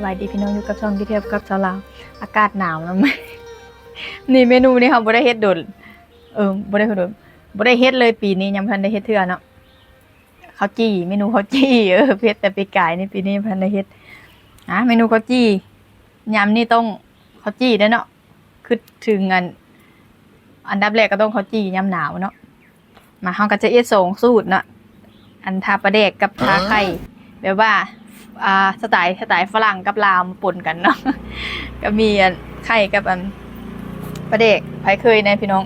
ສະບາຍດີພີ່ນ້ອງ ຢູ່ກັບຊ່ອງກິນແຊບກັບສາວລາວ. ອາກາດໜາວນຳ ນີ້ເມນູນີ້ເຮົາບໍ່ໄດ້ເຮັດດົນ ເອີ ບໍ່ໄດ້ເຮັດດົນ ບໍ່ໄດ້ເຮັດເລີຍປີນີ້ ຍັງບໍ່ທັນໄດ້ເຮັດເທື່ອເນາະ. ເຂົ້າຈີ່ ເມນູເຂົ້າຈີ່ ເອີ ເຮັດແຕ່ປີກາຍນີ້ ປີນີ້ຍັງບໍ່ທັນໄດ້ເຮັດ. ອາ ເມນູເຂົ້າຈີ່ ຍາມນີ້ຕ້ອງເຂົ້າຈີ່ເດ້ເນາະ. ຄິດເຖິງອັນ ອັນດັບແລກກໍຕ້ອງເຂົ້າຈີ່ຍາມໜາວເນາະ. ມາ ເຮົາກໍຈະເຮັດສອງສູດເນາະ ອັນທາປາແດກກັບທາໄຂ່ ແບບວ່າ ອ່າ ສະໄຕ ສະໄຕຝຣັ່ງກັບລາວມາປົນກັນເນາະ. ກໍມີອັນໄຂ່ກັບອັນປາແດກ ໃຜເຄີຍແດ່ພີ່ນ້ອງ?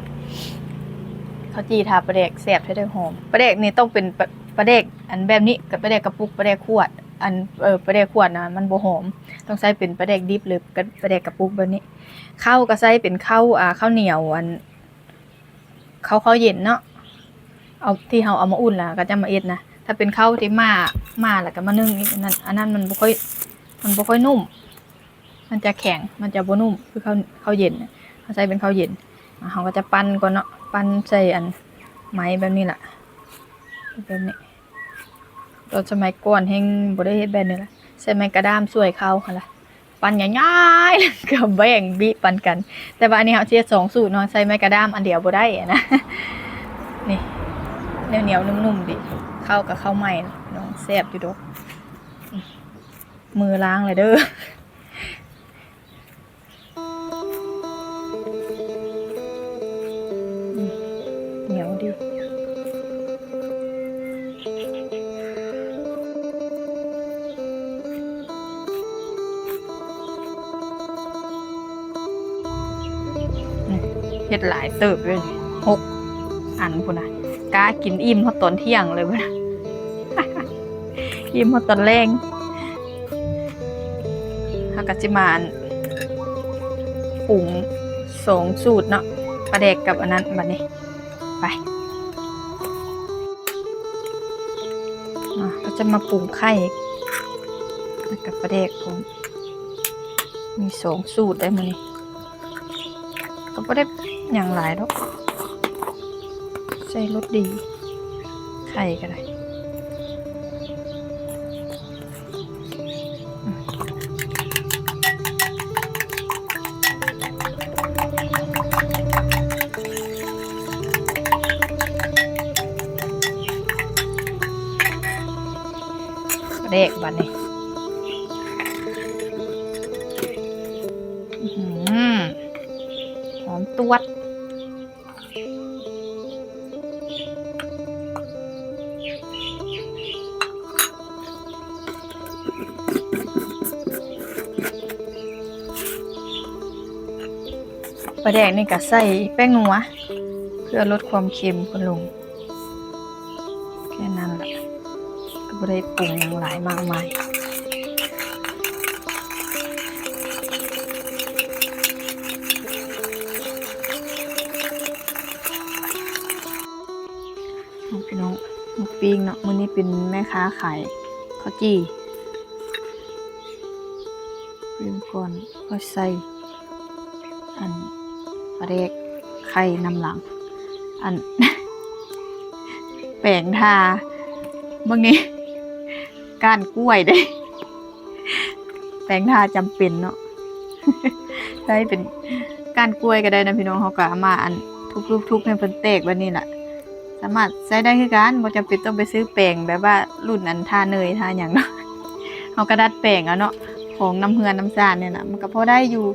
ເຂົ້າຈີ່ທາປາແດກແຊບແທ້ເດີ ຫອມ. ປາແດກນີ້ຕ້ອງເປັນປາ ປາແດກອັນແບບນີ້ ກັບປາແດກກະປຸກ ປາແດກຂວດ ອັນ ເອີ ປາແດກຂວດນະມັນບໍ່ຫອມ ຕ້ອງໃຊ້ເປັນປາແດກດິບ ຫຼື ປາແດກກະປຸກແບບນີ້. ເຂົ້າກໍໃຊ້ເປັນເຂົ້າ ອ່າ ເຂົ້າໜຽວ ອັນ ເຂົ້າ ເຂົ້າເຢັນເນາະ ເອົາ ທີ່ເຮົາເອົາມາອຸ່ນແລ້ວກໍຈະມາເຮັດນະ. ຖ້າເປັນເຂົ້າທີ່ໝ້າ ໝ້າແລ້ວກໍມາໜຶ້ງອີກ ອັນນັ້ນ ອັນນັ້ນມັນບໍ່ຄ່ອຍ ມັນບໍ່ຄ່ອຍນຸ້ມ ມັນຈະແຂງ ມັນຈະບໍ່ນຸ້ມຄືເຂົ້າ ເຂົ້າເຢັນ. ເຮົາໃຊ້ເປັນເຂົ້າເຢັນ ເຮົາກໍຈະປັ່ນກ່ອນເນາະ ປັ່ນໃສ່ອັນໄມ້ແບບນີ້ລະ ແບບນີ້. ຕອນສະໄໝກ່ອນແຮ່ງບໍ່ໄດ້ເຮັດແບບນີ້ລະ ໃຊ້ໄມ້ກະດ້າມສວຍເຂົ້າຫັ້ນລະ ປັ່ນງ່າຍໆ ແລ້ວກໍແບ່ງບີບປັນກັນ. ແຕ່ວ່າອັນນີ້ເຮົາຊິເຮັດສອງສູດເນາະ ໃຊ້ໄມ້ກະດ້າມອັນດຽວບໍ່ໄດ້ນະ. ນີ້ ໜຽວໆ ນຸ້ມໆ ດີ ເຂົ້າກໍເຂົ້າໃໝ່ເນາະ ແຊບຢູ່ດອກ. ມືລ້າງແລ້ວເດີ. ອືມ ໜຽວດີ ເຮັດຫຼາຍເຕີບເລີຍ ຫົກອັນພຸ້ນນະ ກະກິນອີ່ມຮອດຕອນທ່ຽງເລີຍພຸ້ນນະ. ອີ່ມຮອດຕອນແລງ. ເຮົາກໍຊິມາ ອັນ ປຸງສອງສູດເນາະ ປາແດກກັບອັນນັ້ນ ບັດນີ້ ໄປ. ອ່າ ກໍຈະມາປຸງໄຂ່ ແລ້ວກໍປາແດກພ້ອມ ມີສອງສູດໄດ໋ມື້ນີ້. ກໍບໍ່ໄດ້ຫຍັງຫຼາຍດອກ ໃສ່ລົດດີ ໄຂ່ກໍໄດ້. ແດກບັດນີ້ ອື ຫອມຕວດ. ປາແດກນີ້ກໍໃສ່ແປ້ງນົວ ເພື່ອລົດຄວາມເຄັມລົງ. ແຄ່ນັ້ນລະ ກໍບໍ່ໄດ້ປຸງຫຍັງຫຼາຍມາກມາຍ. ເອົາ ພີ່ນ້ອງ ໝາກປີ້ງເນາະ ມື້ນີ້ເປັນແມ່ຄ້າຂາຍເຂົ້າຈີ່. ເລີ່ມກ່ອນກໍໃສ່ ອັນ ປາແດກໄຂ່ນຳຫຼັງ ອັນ ແປງທາ ເບິ່ງນີ້ ກ້ານກ້ວຍເດ້ ແປງທາຈຳເປັນເນາະ ໃຊ້ເປັນກ້ານກ້ວຍກໍໄດ້ນະພີ່ນ້ອງ. ເຮົາກໍເອົາມາ ອັນ ທຸບໆ ໃຫ້ເພິ່ນແຕກແບບນີ້ລະ ສາມາດໃຊ້ໄດ້ຄືກັນ ບໍ່ຈຳເປັນຕ້ອງໄປຊື້ແປງແບບວ່າລຸ້ນ ອັນ ທາເນີຍທາຫຍັງເນາະ. ເຮົາກໍດັດແປງເອົາເນາະ ຂອງນຳເຮືອນນຳຊານນີ້ນະ ມັນກໍພໍໄດ້ຢູ່.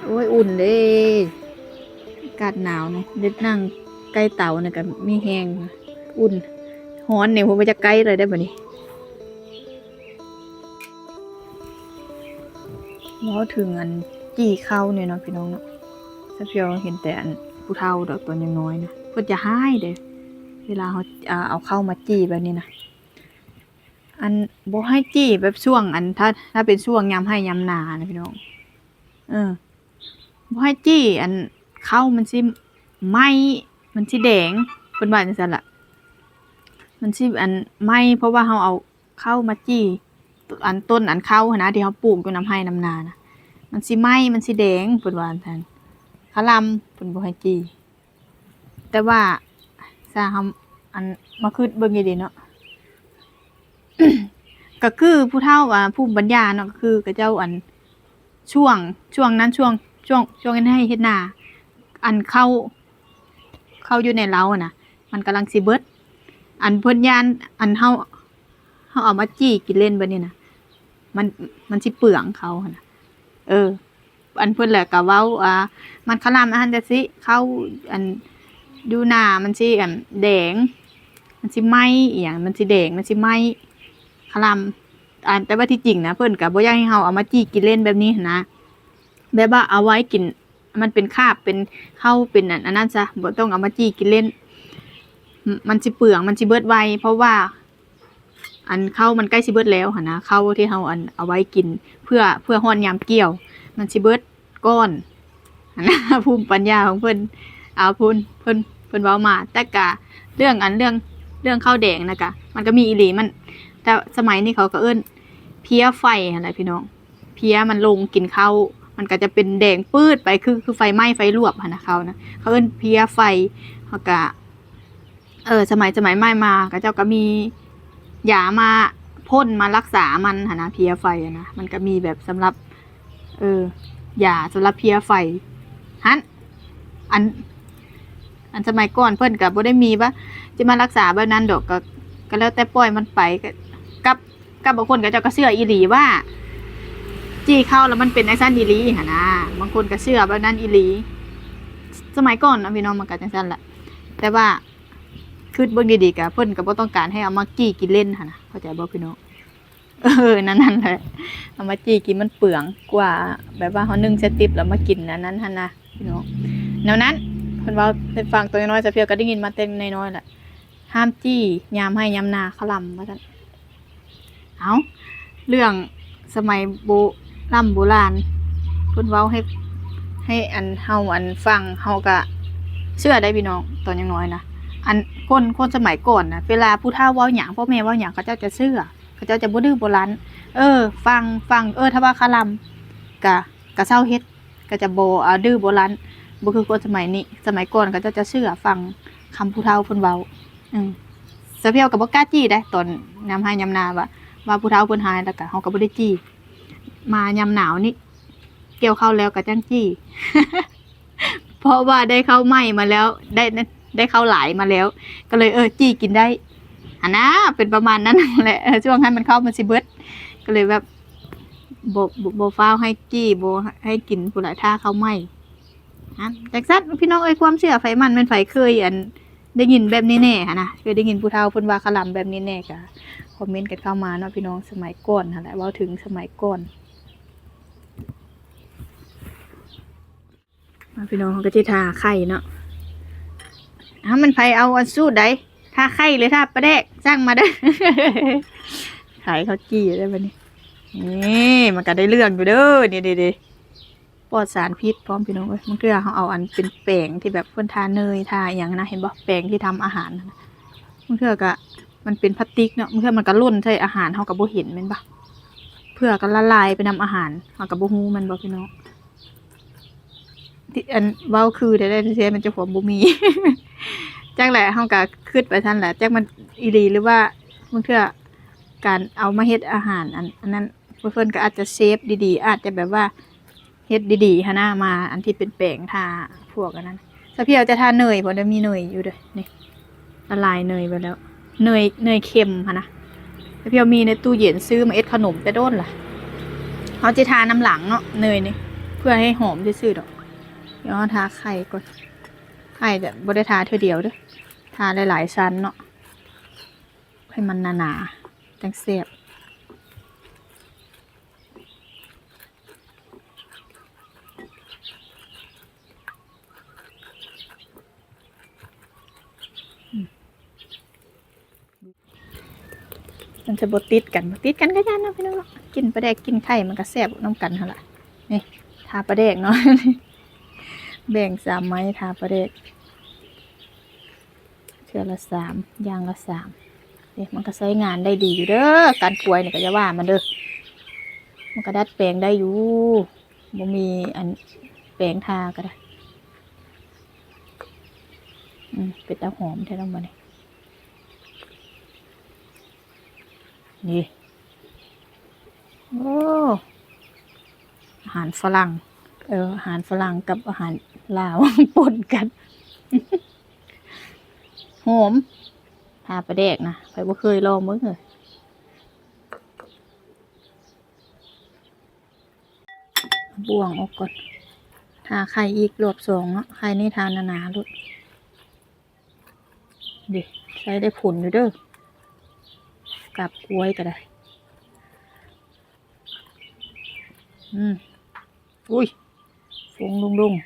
ໂອ້ຍ ອຸ່ນເດ້ ອາກາດໜາວນີ້ ໄດ້ນັ່ງໃກ້ເຕົານີ້ກໍມີແຮງ ອຸ່ນ ຮ້ອນນີ້ ບໍ່ຢາກໃກ້ເລີຍເດ້ບັດນີ້. ເວົ້າເຖິງອັນ ຈີ່ເຂົ້ານີ້ເນາະ ພີ່ນ້ອງເນາະ ສາວພຽວເຫັນແຕ່ອັນ ຜູ້ເຖົ້າດອກ ຕອນຍັງນ້ອຍນະ ເພິ່ນຈະຮ້າຍເດ້ ເວລາເຮົາ ອ່າ ເອົາເຂົ້າມາຈີ່ແບບນີ້ນະ. ອັນ ບໍ່ໃຫ້ຈີ່ແບບຊ່ວງ ອັນ ຖ້າ ຖ້າເປັນຊ່ວງຍາມໄຮ່ຍາມນານະ ພີ່ນ້ອງ ເອີ ບໍ່ໃຫ້ຈີ່ ອັນ ເຂົ້າມັນຊິໄໝ້ ມັນຊິແດງ ເພິ່ນວ່າຈັ່ງຊັ້ນລະ ມັນຊິ ອັນ ໄໝ້ ເພາະວ່າເຮົາເອົາ ເຂົ້າມາຈີ່ ອັນ ຕົ້ນ ອັນ ເຂົ້າຫັ້ນນະ ທີ່ເຮົາປູກຢູ່ນຳໄຮ່ນຳນານະ ມັນຊິໄໝ້ ມັນຊິແດງ ເພິ່ນວ່າຊັ້ນ. ຄະລຳ ເພິ່ນບໍ່ໃຫ້ຈີ່. ແຕ່ວ່າ ຖ້າເຮົາ ອັນ ມາຄິດເບິ່ງດີໆເນາະ ກໍຄືຜູ້ເຖົ້າ ອາ ພູມປັນຍາເນາະ ກໍຄືເຂົາເຈົ້າ ອັນ ຊ່ວງ ຊ່ວງນັ້ນ ຊ່ວງ ຊ່ວງ ຊ່ວງເຮັດໄຮ່ເຮັດນາ ອັນ ເຂົ້າ ເຂົ້າຢູ່ໃນເລົາຫັ້ນນະ ມັນກຳລັງຊິເບິດ ອັນ ເພິ່ນຢ້ານ ອັນ ເຮົາ ເຮົາເອົາມາຈີ່ກິນເຫຼັ້ນແບບນີ້ນະ ມັນ ມັນຊິເປືອງເຂົ້າຫັ້ນນະ ເອີ ອັນ ເພິ່ນແຫຼະກໍເວົ້າ ອ່າ ມັນຄະລຳອັນຫັ້ນຈັ່ງຊີ້ ເຂົ້າ ອັນ ຢູ່ນາມັນຊິ ອັນ ແດງ ມັນຊິໄໝ້ອີ່ຫຍັງ ມັນຊິແດງ ມັນຊິໄໝ້ ຄະລຳ ອັນ ແຕ່ວ່າທີ່ຈິງນະ ເພິ່ນກໍບໍ່ຢາກໃຫ້ເຮົາເອົາມາຈີ່ກິນເຫຼັ້ນແບບນີ້ຫັ້ນນະ ແບບວ່າເອົາໄວ້ກິນ ມັນເປັນຄາບ ເປັນເຂົ້າ ເປັນອັນ ອັນນັ້ນຊະ ບໍ່ຕ້ອງເອົາມາຈີ່ກິນເຫຼັ້ນ ມັນຊິເປືອງ ມັນຊິເບິດໄວ ເພາະວ່າ ອັນ ເຂົ້າມັນໃກ້ຊິເບິດແລ້ວຫັ້ນນະ ເຂົ້າທີ່ເຮົາ ອັນ ເອົາໄວ້ກິນ ເພື່ອ ເພື່ອຮອດຍາມກ່ຽວ ມັນຊິເບິດກ່ອນຫັ້ນນະ ພູມປັນຍາຂອງເພິ່ນ ເອົາ ເພິ່ນ ເພິ່ນ ເພິ່ນເວົ້າມາ ແຕ່ກະເລື່ອງ ອັນ ເລື່ອງ ເລື່ອງເຂົ້າແດງນະກະ ມັນກໍມີອີ່ຫຼີ ມັນ ແຕ່ສະໄໝນີ້ເຂົາກໍເອີ້ນເພຍໄຟຫັ້ນແຫຼະພີ່ນ້ອງ ເພຍມັນລົງກິນເຂົ້າ ມັນກໍຈະເປັນແດງປືດໄປ ຄື ຄືໄຟໄໝ້ໄຟລວກຫັ້ນນະ ເຂົານະ ເຂົາເອີ້ນເພຍໄຟ ເຂົາກະ ເອີ ສະໄໝ ສະໄໝໃໝ່ມາ ເຂົາເຈົ້າກໍມີຢາມາພົ່ນມາລັກສາມັນຫັ້ນນະ ເພຍໄຟຫັ້ນນະ ມັນກໍມີແບບສຳລັບ ເອີ ຢາສຳລັບເພຍໄຟຫັ້ນ ອັນ ອັນສະໄໝກ່ອນເພິ່ນກໍບໍ່ໄດ້ມີວ່າຊິມາລັກສາແບບນັ້ນດອກ ກໍ ກໍແລ້ວແຕ່ປ່ອຍມັນໄປ ກໍກັບ ກັບບາງຄົນເຂົາເຈົ້າກໍເຊື່ອອີ່ຫຼີວ່າ ຈີ່ເຂົ້າແລ້ວມັນເປັນຈັ່ງຊັ້ນອີ່ຫຼີຫັ້ນນະ ບາງຄົນກໍເຊື່ອແບບນັ້ນອີ່ຫຼີ ສະໄໝກ່ອນເນາະພີ່ນ້ອງ ມັນກໍຈັ່ງຊັ້ນລະ ແຕ່ວ່າ ຄິດເບິ່ງດີໆ ກະເພິ່ນກະບໍ່ຕ້ອງການໃຫ້ເອົາມາຈີ່ກິນເຫຼັ້ນຫັ້ນນະ ເຂົ້າໃຈບໍ່ພີ່ນ້ອງ? ເອີ ນັ້ນ ນັ້ນແຫຼະ ເອົາມາຈີ່ກິນມັນເປືອງກວ່າ ແບບວ່າເຮົາໜຶ້ງໃສ່ຕິບແລ້ວມາກິນອັນນັ້ນຫັ້ນນະພີ່ນ້ອງ. ແນວນັ້ນ ເພິ່ນເວົ້າໃຫ້ຟັງ ຕອນນ້ອຍໆ ສາວພຽວກະໄດ້ຍິນມາແຕ່ນ້ອຍໆ ແຫຼະ ຫ້າມຈີ່ຍາມໄຮ່ຍາມນາ ຄະລຳວ່າຊັ້ນ. ເອົ້າ ເລື່ອງສະໄໝໂບລຳໂບລານ ເພິ່ນເວົ້າໃຫ້ ໃຫ້ອັນເຮົາອັນຟັງ ເຮົາກະເຊື່ອໄດ໋ພີ່ນ້ອງ ຕອນຍັງນ້ອຍນະ ອັນຄົນ ຄົນສະໄໝກ່ອນນະ ເວລາຜູ້ເຖົ້າເວົ້າຫຍັງ ພໍ່ແມ່ເວົ້າຫຍັງ ເຂົາເຈົ້າຈະເຊື່ອ ເຂົາເຈົ້າຈະບໍ່ດື້ບໍ່ລັ່ນ ເອີ ຟັງ ຟັງ ເອີ ຖ້າວ່າຄະລຳກະ ກະເຊົາເຮັດ ກໍຈະບໍ່ ອາ ດື້ບໍ່ລັ່ນ ບໍ່ຄືຄົນສະໄໝນີ້ ສະໄໝກ່ອນເຂົາເຈົ້າຈະເຊື່ອຟັງຄຳຜູ້ເຖົ້າເພິ່ນເວົ້າ. ອືມ ສາວພຽວກໍບໍ່ກ້າຈີ່ເດ້ ຕອນຍາມໄຮ່ຍາມນາ ວ່າ ວ່າຜູ້ເຖົ້າເພິ່ນຮ້າຍ ແລ້ວກໍເຮົາກໍບໍ່ໄດ້ຈີ່ ມາຍາມໜາວນີ້ ກ່ຽວເຂົ້າແລ້ວກໍຈັ່ງຈີ່ ເພາະວ່າໄດ້ເຂົ້າໃໝ່ມາແລ້ວ ໄດ້ ໄດ້ເຂົ້າຫຼາຍມາແລ້ວ ກໍເລີຍ ເອີ ຈີ່ກິນໄດ້ຫັ້ນນາ ເປັນປະມານນັ້ນແຫຼະ. ເອີ ຊ່ວງຫັ້ນມັນເຂົ້າມັນຊິເບິດ ກໍເລີຍແບບ ບໍ່ ບໍ່ ບໍ່ຟ້າວໃຫ້ຈີ່ ບໍ່ໃຫ້ກິນພຸ້ນລະ ຖ້າເຂົ້າໃໝ່. ຫັ້ນ ຈັ່ງຊັ້ນພີ່ນ້ອງເອີຍ ຄວາມເຊື່ອໃຜມັນ ແມ່ນໃຜເຄີຍ ອັນ ໄດ້ຍິນແບບນີ້ແດ່ຫັ້ນນະ ເຄີຍໄດ້ຍິນຜູ້ເຖົ້າເພິ່ນວ່າຄະລຳແບບນີ້ແດ່ ກະຄອມເມັນກັນເຂົ້າມາເນາະພີ່ນ້ອງ. ສະໄໝກ່ອນຫັ້ນແຫຼະ ເວົ້າເຖິງສະໄໝກ່ອນ. ມາພີ່ນ້ອງ ເຮົາກໍຊິທາໄຂ່ເນາະ. ອ້າວ ມັນໃຜເອົາອັນສູດໃດ ທາໄຂ່ ຫຼື ທາປາແດກ ສັ່ງມາເດີ ຂາຍເຂົ້າຈີ່ແລ້ວບັດນີ້. ນີ້ ມັນກໍໄດ້ເລື່ອງຢູ່ເດີ ນີ້ເດ້ ປອດສານພິດພ້ອມພີ່ນ້ອງເອີຍ. ບາງເທື່ອເຮົາເອົາອັນເປັນແປງທີ່ແບບເພິ່ນທາເນີຍ ທາອີ່ຫຍັງນະ ເຫັນບໍ່ ແປງທີ່ທຳອາຫານຫັ້ນນະ ບາງເທື່ອກໍ ມັນເປັນພລາສຕິກເນາະ ບາງເທື່ອມັນກໍຫຼົ່ນໃສ່ອາຫານ ເຮົາກໍບໍ່ເຫັນແມ່ນບໍ່ ເຜື່ອກໍລະລາຍໄປນຳອາຫານ ເຮົາກໍບໍ່ຮູ້ແມ່ນບໍ່ພີ່ນ້ອງ. ທີ່ອັນເວົ້າຄືແທ້ໆ ແທ້ໆ ມັນເຈົ້າຂອງບໍ່ມີ ຈັກແຫຼະ ເຮົາກໍຄິດໄປຊັ້ນແຫຼະ ຈັກມັນອີ່ຫຼີ ຫຼືວ່າບາງເທື່ອການເອົາມາເຮັດອາຫານ ອັນ ອັນນັ້ນ ເພິ່ນກໍອາດຈະເຊຟດີໆ ອາດຈະແບບວ່າເຮັດດີໆ ຫັ້ນນະ ມາ ອັນທີ່ເປັນແປງທາພວກອັນນັ້ນ. ສາວພຽວຈະທາເນີຍ ເພາະໄດ້ມີເນີຍຢູ່ເດີ ນີ້ ລະລາຍເນີຍໄປແລ້ວ ເນີຍ ເນີຍເຄັມຫັ້ນນະ. ສາວພຽວມີໃນຕູ້ເຢັນ ຊື້ມາເຮັດຂະໜົມແຕ່ດົນລະ. ເຮົາຈະທານຳຫຼັງເນາະ ເນີຍນີ້ ເພື່ອໃຫ້ຫອມຊື່ໆດອກ. ດຽວເຮົາທາໄຂ່ກ່ອນ ໄຂ່ຈະບໍ່ໄດ້ທາເທື່ອດຽວເດີ ທາຫຼາຍໆຊັ້ນເນາະ ໃຫ້ມັນໜາໆ ຈັ່ງແຊບ. ມັນຈະບໍ່ຕິດກັນ ບໍ່ຕິດກັນກໍຢ່າເນາະພີ່ນ້ອງເນາະ ກິນປາແດກກິນໄຂ່ມັນກໍແຊບນຳກັນຫັ້ນລະ. ນີ້ ທາປາແດກເນາະ ແບ່ງສາມໄມ້ ທາປາແດກ ເທື່ອລະສາມ ຢ່າງລະສາມ. ນີ້ ມັນກໍໃຊ້ງານໄດ້ດີຢູ່ເດີ ການກວຍນີ້ກໍຢ່າວ່າມັນເດີ ມັນກໍດັດແປງໄດ້ຢູ່ ບໍ່ມີອັນແປງທາກໍໄດ້. ອືມ ເປັນຕາຫອມແທ້ເນາະບັດນີ້. ນີ້ ໂອ້ ອາຫານຝຣັ່ງ ເອີ ອາຫານຝຣັ່ງກັບອາຫານລາວປົນກັນ ຫອມ. ຖ້າປາແດກນະ ໃຜບໍ່ເຄີຍລອງເບິ່ງເອີຍ. ເອົາບ່ວງອອກກ່ອນ ຖ້າໄຂ່ອີກລອບສອງເນາະ. ໄຂ່ນີ້ທາໜາໆໂລດ. ເດ້ ໃຊ້ໄດ້ຜົນຢູ່ເດີ ກັບກ້ວຍກໍໄດ້. ອືມ ອຸ້ຍ ຟອງດົງໆ.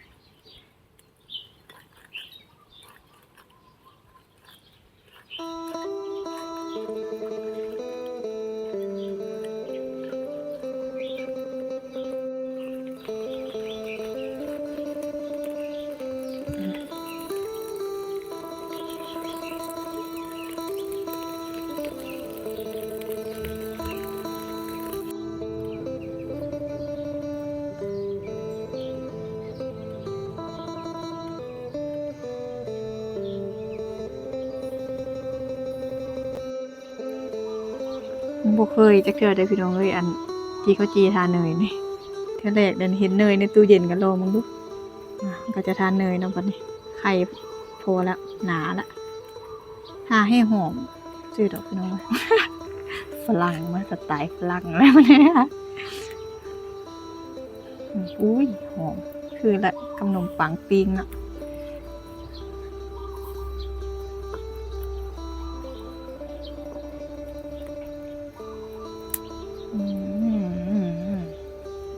ບໍ່ເຄີຍຈັກເທື່ອເດີພີ່ນ້ອງເອີຍ ອັນ ຈີ່ເຂົ້າຈີ່ທາເນີຍນີ້ ເທື່ອແລກເດ້. ເຫັນເນີຍໃນຕູ້ເຢັນກໍລອງເບິ່ງດູ. ອາ ກໍຈະທາເນີຍນຳບັດນີ້ ໄຂ່ພໍລະ ໜາລະ ຫາໃຫ້ຫອມ ຊື່ດອກພີ່ນ້ອງເອີຍ. ຝຣັ່ງມາສະໄຕຝຣັ່ງແລ້ວນີ້. ອຸ້ຍ ຫອມ ຄືລະກັບໜົມປັງປີ້ງເນາະ. ອືມ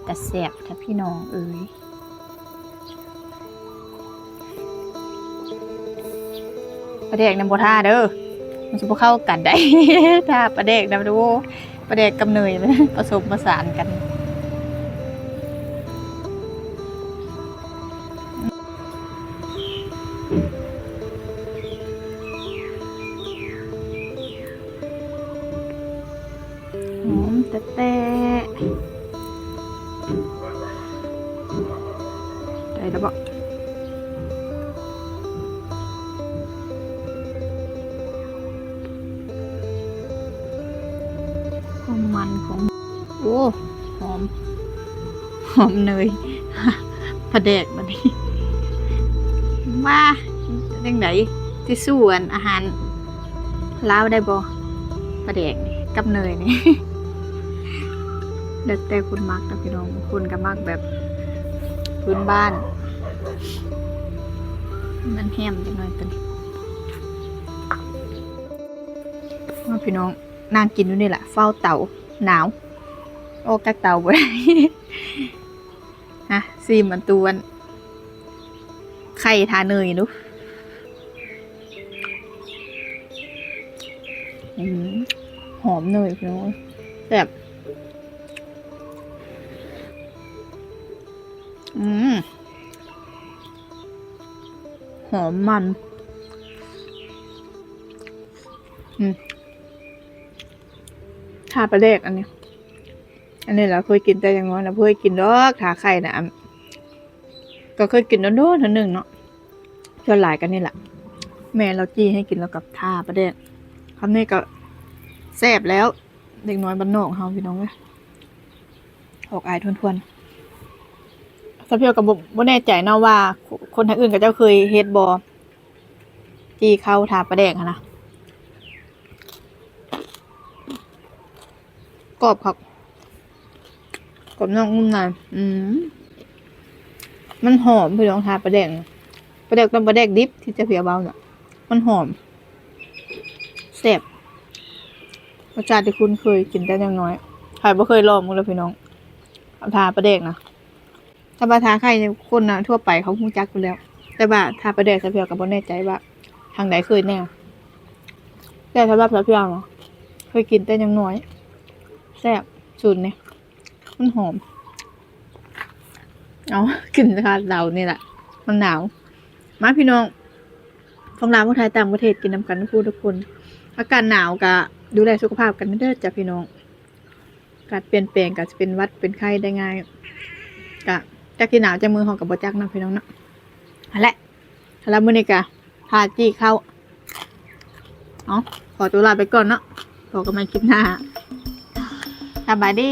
ຕາແຊບແທ້ພີ່ນ້ອງເອີຍ. ປາແດກນຳບໍ່ທາເດີ ມັນຊິບໍ່ເຂົ້າກັນໃດ໋. ທາປາແດກນຳ ໂອ້ ປາແດກກັບເນີຍມັນປະສົມປະສານກັນ. ຫອມແຕ່ແຕ່ ໄດ້ແລ້ວເບາະ? ຄວາມມັນຂອງ ໂອ້ ຫອມ ຫອມເນີຍ ປາແດກບັດນີ້ ມາ ຈັ່ງໃດ ຊິສູ້ອັນ ອາຫານລາວໄດ້ບໍ່? ປາແດກກັບເນີຍນີ້ ແລ້ວແຕ່ຄົນມັກເນາະພີ່ນ້ອງ. ບາງຄົນກໍມັກແບບພື້ນບ້ານ ມັນແຮມຈັກໜ້ອຍຕົວນີ້. ມາພີ່ນ້ອງ ນັ່ງກິນຢູ່ນີ້ແຫຼະ ເຝົ້າເຕົາ ໜາວ ອອກຈາກເຕົາບໍ່ໄດ້. ຮະ ຊີມອັນຕົວ ໄຂ່ທາເນີຍດູ. ອືມ ຫອມເນີຍພີ່ນ້ອງ ແຊບ. ອືມ ຫອມມັນ ອືມ ທາປາແດກອັນນີ້ ອັນນີ້ລະເຄີຍກິນແຕ່ຍັງນ້ອຍນະ ບໍ່ເຄີຍກິນດອກ ທາໄຂ່ນະ. ອັນ ກໍເຄີຍກິນໂດນໆເທື່ອໜຶ່ງເນາະ ສ່ວນຫຼາຍກໍນີ້ລະ ແມ່ລາວຈີ່ໃຫ້ກິນ ລາວກໍທາປາແດກ ຄຳນີ້ກໍແຊບແລ້ວ. ເດັກນ້ອຍບ້ານນອກເຮົາພີ່ນ້ອງເອີຍ ອອກອາຍທວນໆ. ສາວພຽວກໍບໍ່ ບໍ່ແນ່ໃຈເນາະວ່າ ຄົນທາງອື່ນເຂົາເຈົ້າເຄີຍເຮັດບໍ່ ຈີ່ເຂົ້າທາປາແດກຫັ້ນນະ. ກອບຄັກ ກອບນອກນຸ່ມໃນ. ອືມ ມັນຫອມ ພີ່ນ້ອງ ທາປາແດກ ປາແດກຕ້ອງປາແດກດິບ ທີ່ສາວພຽວເວົ້ານະ ມັນຫອມ ແຊບ ລົດຊາດທີ່ຄຸ້ນເຄີຍ ກິນແຕ່ຍັງນ້ອຍ. ໃຜບໍ່ເຄີຍລອງເບິ່ງເດີພີ່ນ້ອງ ທາປາແດກນະ. ຖ້າວ່າທາໄຂ່ນີ້ ຄົນນະ ທົ່ວໄປເຂົາຮູ້ຈັກຢູ່ແລ້ວ ແຕ່ວ່າທາປາແດກ ສາວພຽວກໍບໍ່ແນ່ໃຈວ່າທາງໃດເຄີຍແນ່ ແຕ່ສຳລັບສາວພຽວນະ ເຄີຍກິນແຕ່ຍັງນ້ອຍ ແຊບ ສູດນີ້ ມັນຫອມ. ເອົາ ກິນຄາເຕົານີ້ລະ ມັນໜາວ. ມາພີ່ນ້ອງ ຝັ່ງລາວ ຝັ່ງໄທ ຕ່າງປະເທດ ກິນນຳກັນທຸກຜູ້ທຸກຄົນ. ອາກາດໜາວກະດູແລສຸຂະພາບກັນເດີຈ້າພີ່ນ້ອງ. ອາກາດປ່ຽນແປງ ກໍຈະເປັນຫວັດເປັນໄຂ້ໄດ້ງ່າຍ ກະຈັກຊິໜາວຈັກມື້ເຮົາກໍບໍ່ຈັກເນາະພີ່ນ້ອງເນາະ. ຫັ້ນແຫຼະ ສຳລັບມື້ນີ້ກະ ພາຈີ່ເຂົ້າ. ເອົາ ຂໍຕົວລາໄປກ່ອນເນາະ. ພໍ້ກັນໃໝ່ຄລິບໜ້າ. ສະບາຍດີ.